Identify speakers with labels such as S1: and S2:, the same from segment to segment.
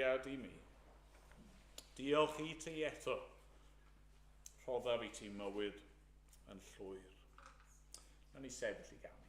S1: gariad i mi. Diolch i ti eto. Rhoddaf i ti mywyd yn llwyr. Nawn ni sefyll i ganu.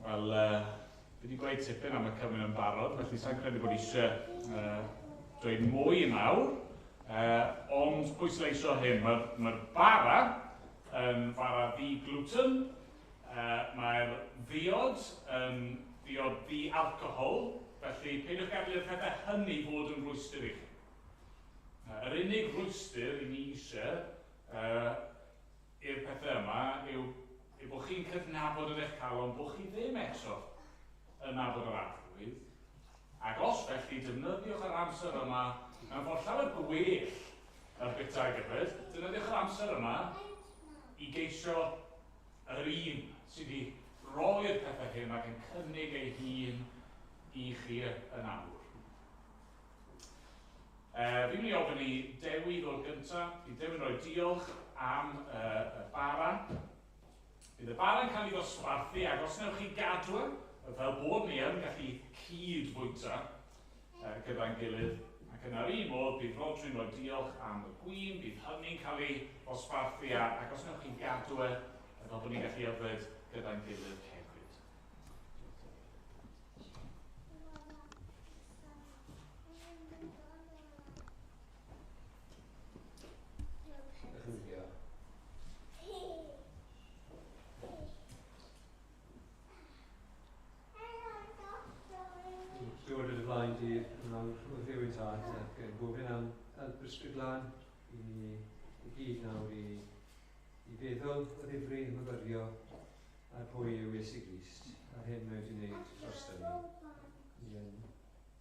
S1: Wel, fi wedi gweud tipyn am y cymun yn barod, felly sa'n credu bod eisiau dweud mwy nawr. Ond pwysleisio hyn, mae'r mae bara yn fara ddi-gluten, mae'r ddiod yn ddiod ddi-alcohol, felly peidiwch gadael i'r pethau hynny fod yn rwystr i chi. Yr unig rwystr i ni eisiau i'r pethau yma yw eu bod chi'n cydnabod yn eich calon bod chi ddim eto yn nabod yr Arglwydd, ac os felly, defnyddiwch yr amser yma mewn ffordd llawer gwell na'r bita ag yfed, defnyddiwch yr amser yma i geisio yr un sydd wedi roi'r pethau hyn ac yn cynnig ei hun i chi yn awr. Fi'n mynd i ofyn i Dewi ddod gyntaf. Bydd Dewi'n rhoi diolch am y bara. Bydd y bara'n cael ei ddosbarthu ac os wnewch chi gadw e, fel bod ni yn gallu cyd fwyta gyda'n gilydd, ac yn yr un modd bydd Rhodri'n rhoi diolch am y gwin, bydd hynny'n cael ei ddosbarthu ac os wnewch chi gadw e, fel bod ni'n gallu yfed gyda'n gilydd hefyd.
S2: Dod o dy flaen di yn awr o Dduw ein Tad ac yn gofyn am help yr Ysbryd Glân i ni i gyd nawr i, i feddwl o ddifri, myfyrio ar pwy yw Iesu Grist a'r hyn mae wedi wneud drosto ni. Ni yn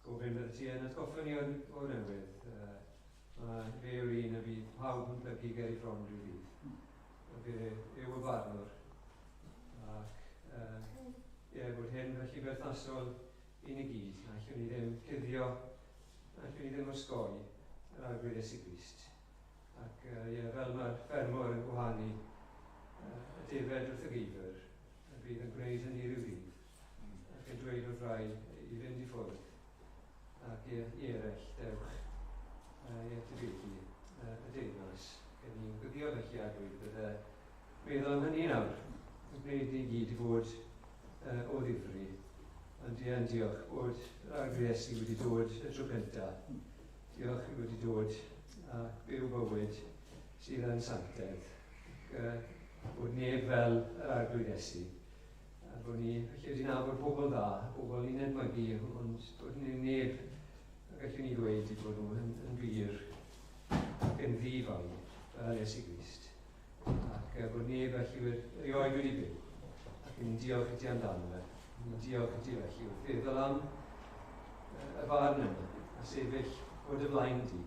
S2: gofyn byddet ti yn atgoffa ni o'r, o'r newydd. Mae fe yw'r un a fydd pawb yn plygu ger ei fron rhyw ddydd. A fe yw y barnwr. Ac ie, bod hyn felly berthnasol i ni gyd. Na allwn ni ddim cuddio, na allwn ni ddim osgoi yr Arglwydd Iesu Grist. Ac ie, fel mae'r ffermwr yn gwahanu y defaid wrth y geifr, y bydd yn gwneud hynny rhyw ddydd, ac yn dweud wrth rai i fynd i ffwrdd, ac i, i eraill, dewch i etifeddu y deyrnas. Gen ni'n gwyddio felly, Arglwydd, bydde meddwl am hynny nawr, yn gwneud ni gyd i fod o ddifri. Ond ie, diolch bod yr Arglwydd Iesu wedi dod y tro cyntaf. Diolch i wedi dod a byw bywyd sydd yn sanctaidd. Ac, bod neb fel yr Arglwydd Iesu. A bod ni felly wedi nabod pobl dda, pobl ni'n edmygu, ond bod ni neb a gallwn ni ddweud i bod nhw yn wir ac yn ddifai fel Iesu Grist. Ac bod neb felly erioed wedi byw. Ac ni'n diolch i ti amdano fe. Ni'n diolch i ti felly wrth feddwl am y farn yma a sefyll o dy flaen di.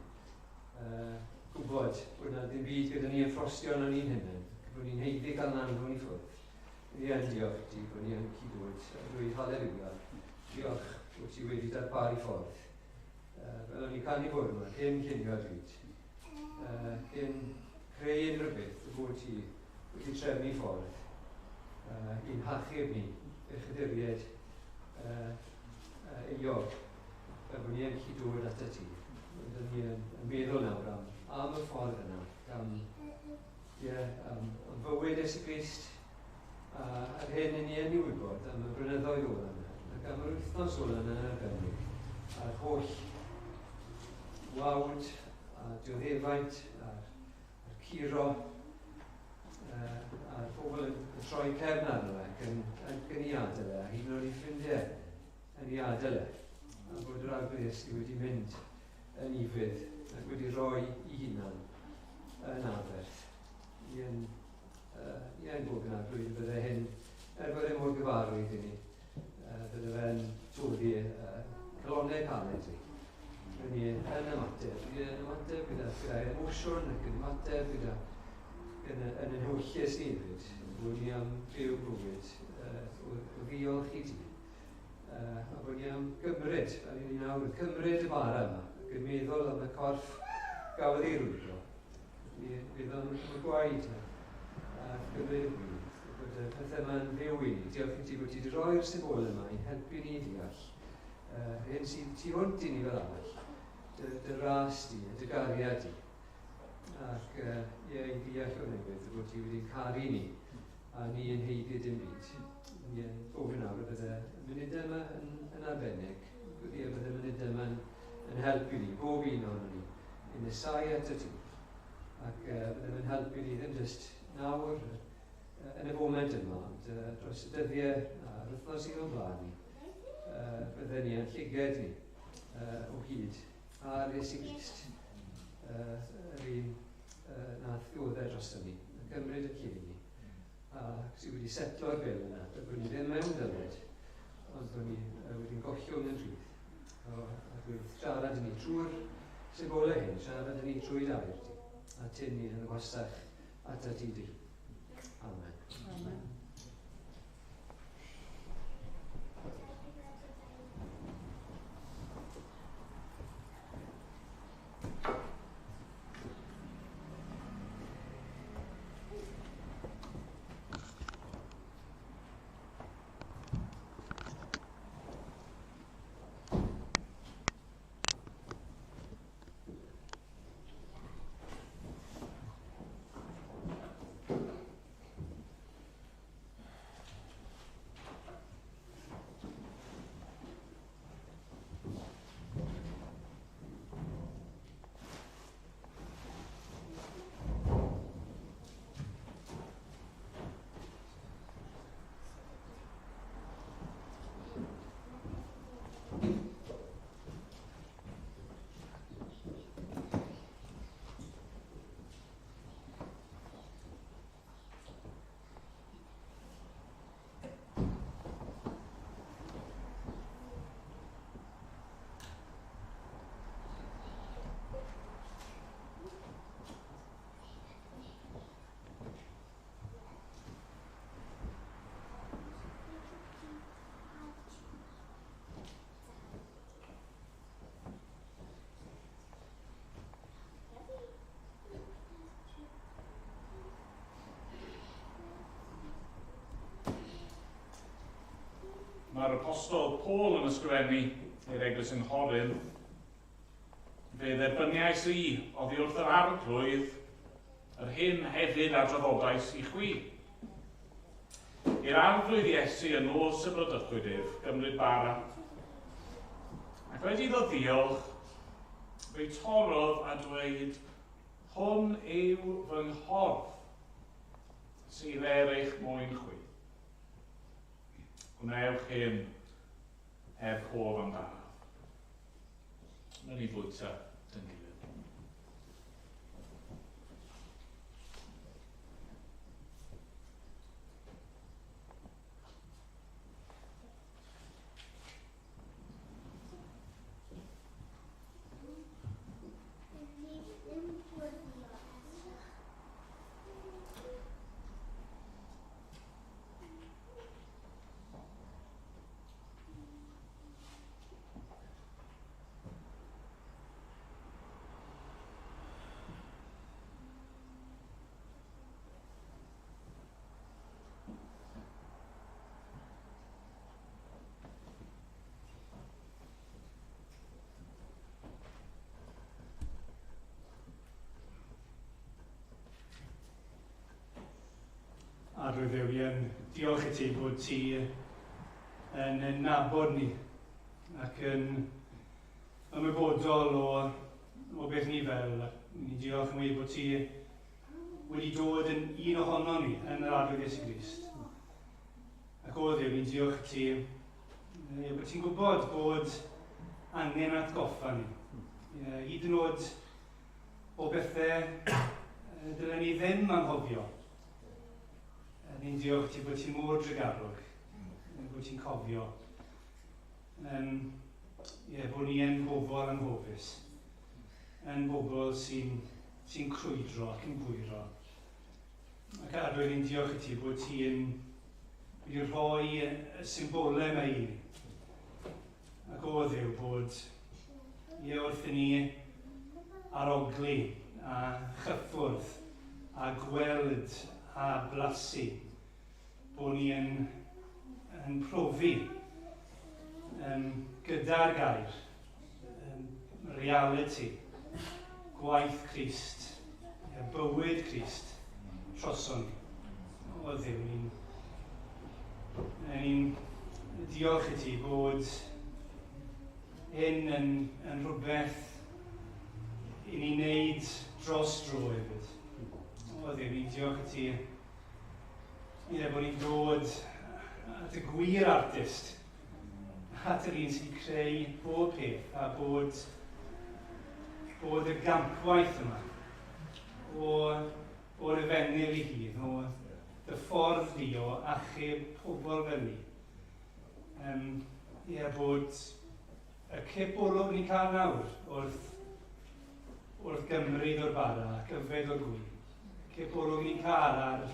S2: Gwybod bod na ddim byd gyda ni yn ffrostio arno ni'n hunain, bod ni'n haeddu cael yn anfon i ffwrdd. Ni yn diolch i ti bod ni yn cyd-dod a dweud haleluia. Diolch bod ti wedi darparu ffordd. Fel o'n i'n canu bore yma, cyn cinio dweud, cyn creu unrhyw beth, bod ti wedi trefnu ffordd i'n hachub ni, pechaduriaid euog, fel bod ni yn gallu dod atat ti. Rydyn ni yn meddwl nawr am y ffordd yna, am fywyd Iesu Grist, a'r hyn i ni yn ei wybod am y blynyddoedd ola yna, ac am yr wythnos ola yna yn arbennig, a'r holl wawd a dioddefaint a'r curo a'r pobl yn troi cefn arno fe ac yn ei adael e, a hyd yn oed ei ffrindiau yn ei adael e, a bod yr Arglwydd Iesu wedi mynd yn ufudd ac wedi rhoi ei hunan yn aberth. I yn gofyn Arglwydd y bydde hyn, er bod e mor gyfarwydd i ni, bydde fe'n toddi calonnau caled i. Rydyn ni yn ymateb, gyda emosiwn ac yn ymateb gyda yn yn hwyllus ni hefyd, bod ni am fyw bywyd o ddiolch i ti. A bod ni am gymryd, fel ni nawr, cymryd y bara yma, ac yn meddwl am y corff gafodd ei rwygo. Ni meddwl am y gwaed a gymryd y gwyd, bod y pethau yma'n fyw i ni. Diolch i ti bod ti wedi rhoi'r symbol yma i'n helpu ni deall hyn sydd tu hwnt i ni fel arall, dy ras di, dy gariad di. Ac ie, i ddeall o'r newydd bod ti wedi'n caru ni, a ni yn haeddu dim byd. Ni yn gofyn nawr y bydde y munudau yma yn arbennig, y bydde y munudau yma yn helpu ni, bob un ohonon ni, i nesau at y ti. Ac bydde fe'n helpu ni ddim jyst nawr yn y foment yma, ond dros y dyddiau a'r wythnos sydd o'n blaen ni, bydde ni yn llyged ni o hyd ar Iesu Grist, yr un nath ddioddef drosto ni, yn cymryd y lle ni, a sydd wedi setlo'r bil yna, bod ni ddim mewn dyled, ond bod ni wedi'n gollwng yn rhydd. A dweud, siarad i ni trwy'r symbolau hyn, siarad i ni trwy dair ti, a tyn ni yn gwasach atat ti di. Amen. Amen.
S1: Mae'r Apostol Paul yn ysgrifennu i'r eglwys yng Nghorinth, fe dderbyniais i oddi wrth yr Arglwydd yr hyn hefyd a draddodais i chwi. I'r Arglwydd Iesu yn nos y bradychwyd ef, gymryd bara. Ac wedi iddo ddiolch, fe'i torrodd a dweud, hwn yw fy nghorff sydd er eich mwyn chwi. Gwnewch hyn er cof amdanaf. Wnawn ni fwyta dyn gilydd.
S3: Arglwydd Dduw, yn diolch i ti bod ti yn ein nabod ni ac yn ymwybodol o beth ni fel. Ni'n diolch yn wir bod ti wedi dod yn un ohono ni yn yr Arglwydd Iesu Grist. Ac o Dduw, ni'n diolch i ti bod ti'n gwybod bod angen atgoffa ni. Hyd yn oed o bethau dylen ni ddim anghofio. Ni'n diolch ti bod ti mor drugarog, bod ti'n cofio. Bod ni yn bobl anghofus, yn bobl sy'n crwydro ac yn gwyro. Ac Arglwydd, ni'n diolch i ti bod ti'n wedi rhoi y symbolau yma i ni. Ac o Dduw, bod wrth i ni arogli a chyffwrdd a gweld a blasu, bod ni yn profi gyda'r gair, reality, gwaith Crist, bywyd Crist, troson ni. O Dduw, ni'n diolch i ti bod hyn yn rhywbeth i ni wneud dros dro hefyd. O Dduw, ni'n diolch i ti bod ni'n dod at y gwir artist, at yr un sy'n creu bob peth, a bod y gampwaith yma o'r efengyl ei hun, o dy ffordd di o achub pobl fel ni. Bod y cip olwg ni'n cael nawr wrth gymryd o'r bara ac yfed o'r gwin. Cip olwg ni'n cael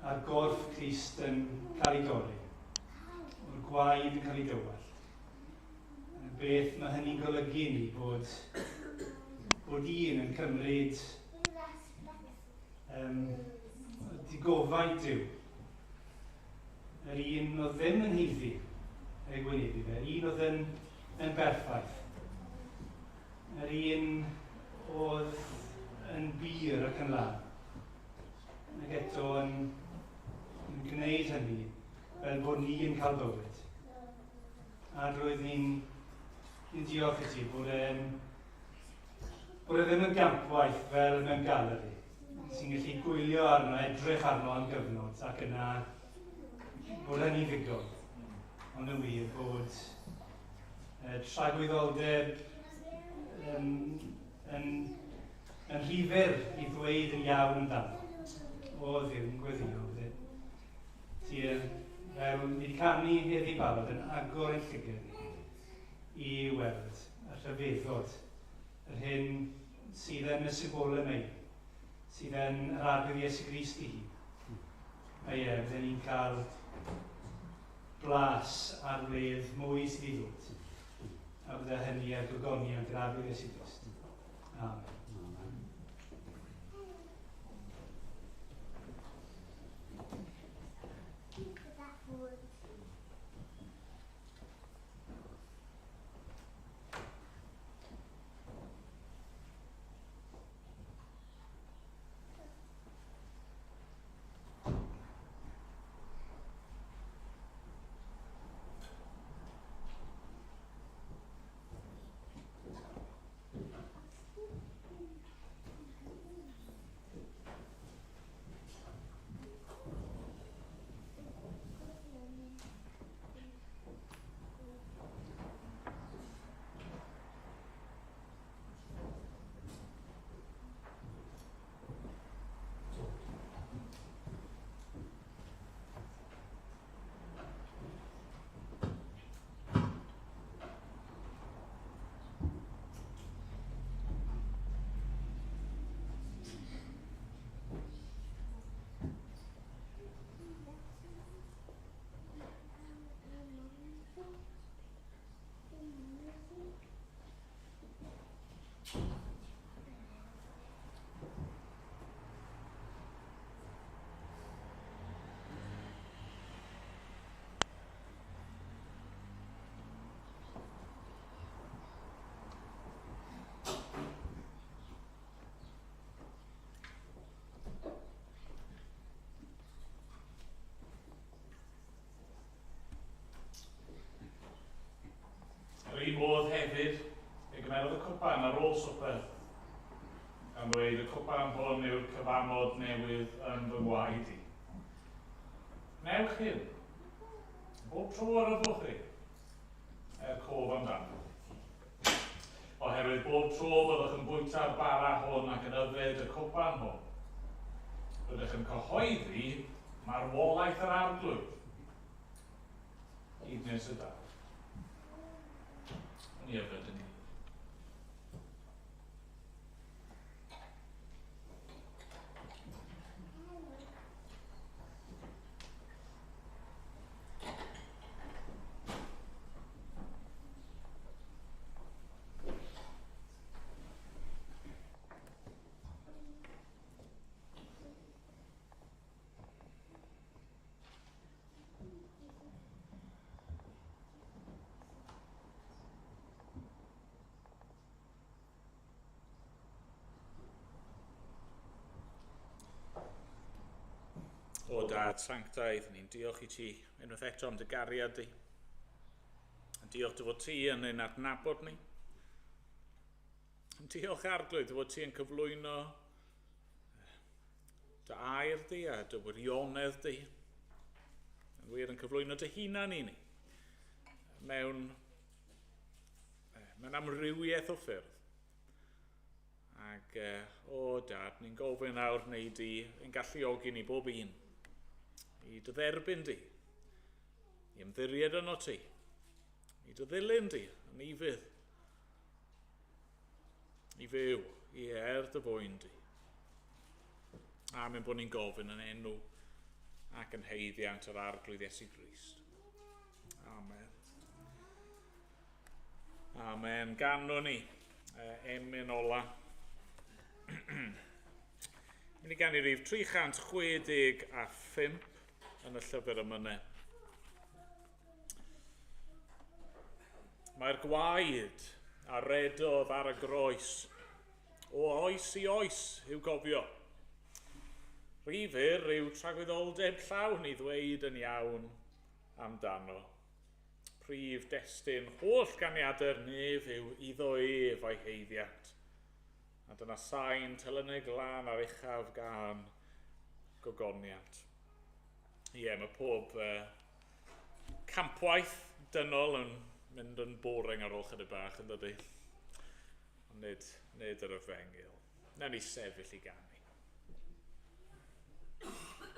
S3: ar gorff Crist yn cael ei dorri, o'r gwaed yn cael ei dywallt. Beth mae hynny'n golygu ni bod un yn cymryd digofaint Duw. Yr un oedd ddim yn haeddu ei gwynebu fe, yr un oedd yn berffaith, yr un oedd yn bur ac yn lân, ac eto yn gwneud hynny fel bod ni yn cael bywyd. A roedd ni'n diolch i ti bod e ddim yn gampwaith fel mewn galeri, sy'n gallu gwylio arno, edrych arno am gyfnod, ac yna bod hynny ddigon. Ond yn wir bod tragwyddoldeb yn rhy fyr i ddweud yn iawn amdano. O Dduw, yn gweddio, ti fel ni wedi canu heddi barod yn agor ein llygad ni i weld y rhyfeddod, yr hyn sydd yn y symbolau yma, sydd yn yr Arglwydd Iesu Grist ei hun. A ie, fydden ni'n cael blas ar wledd mwy sydd i ddod. A bydde hynny ar gogoniant yr Arglwydd Iesu Grist. Amen.
S1: Yr un modd hefyd, fe gymerodd y cwpan ar ôl swper, gan ddweud, y cwpan hwn yw'r cyfamod newydd yn fy ngwaed i. Newch hyn, bob tro yr yfwch chi, er cof amdano. Oherwydd bob tro byddwch yn bwyta'r bara hwn ac yn yfed y cwpan hwn, rydych yn cyhoeddi marwolaeth yr Arglwydd, hyd nes y daw. Ni yfed yn gilydd. O Dad sanctaidd, ni'n diolch i ti unwaith eto am dy gariad di. Yn diolch dy fod ti yn ein adnabod ni. Yn diolch Arglwydd dy fod ti yn cyflwyno dy air di a dy wirionedd di. Yn wir yn cyflwyno dy hunan i ni. Mewn amrywiaeth o ffyrdd. Ac o Dad, ni'n gofyn nawr neu di yn galluogi ni bob un i dy dderbyn di, i ymddiried yno ti, i dy ddilyn di yn ufudd, i fyw, i er dy fwyn di. A mynd bod ni'n gofyn yn enw ac yn haeddiant yr Arglwydd Iesu Grist. Amen. Amen. Ganwn ni emyn ola. Mynd i ganu rhif 365 yn y llyfr emynau. Mae'r gwaed a redodd ar y groes o oes i oes i'w gofio. Rhy fyr yw tragwyddoldeb llawn i ddweud yn iawn amdano. Prif destun holl ganiadau'r nef yw iddo ef a'i haeddiant. A dyna sain telyneg glân ar uchaf gan gogoniant. Ie, mae pob campwaith dynol yn mynd yn boring ar ôl chydig bach, yn dydi? Ond nid yr efengyl. Nawn ni sefyll i ganu.
S4: I'm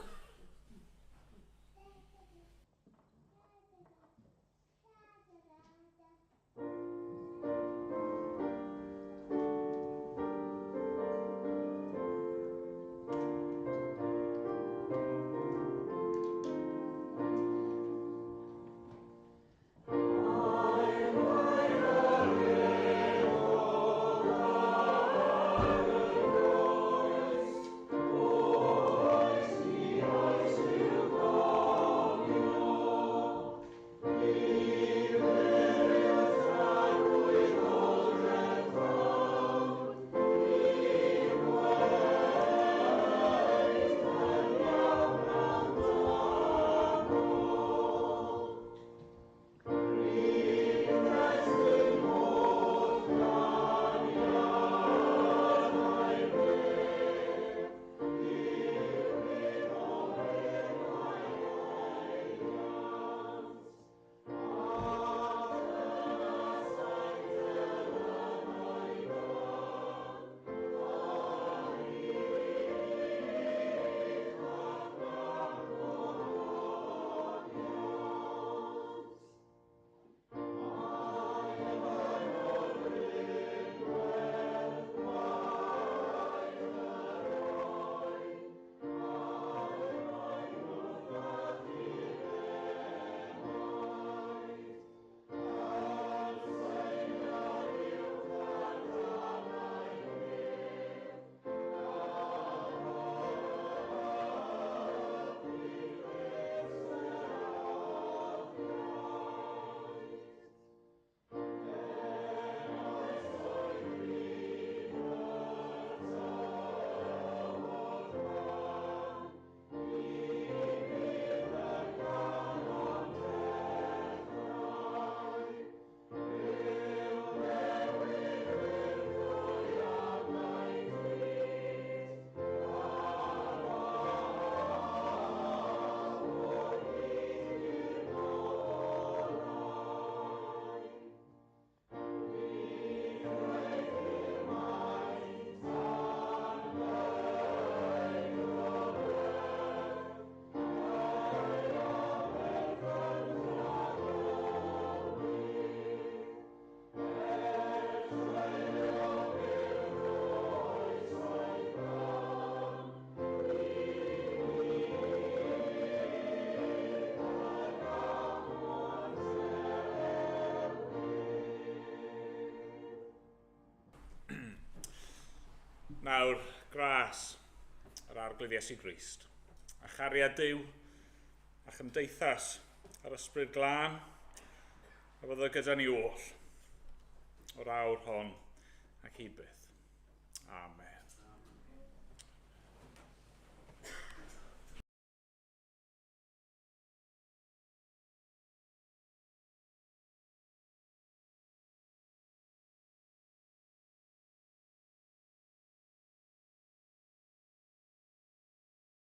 S1: Nawr, gras yr Arglwydd Iesu Grist, a chariad Duw, a chymdeithas yr Ysbryd Glân, a fyddo gyda ni oll o'r awr hon ac i byth. Amen.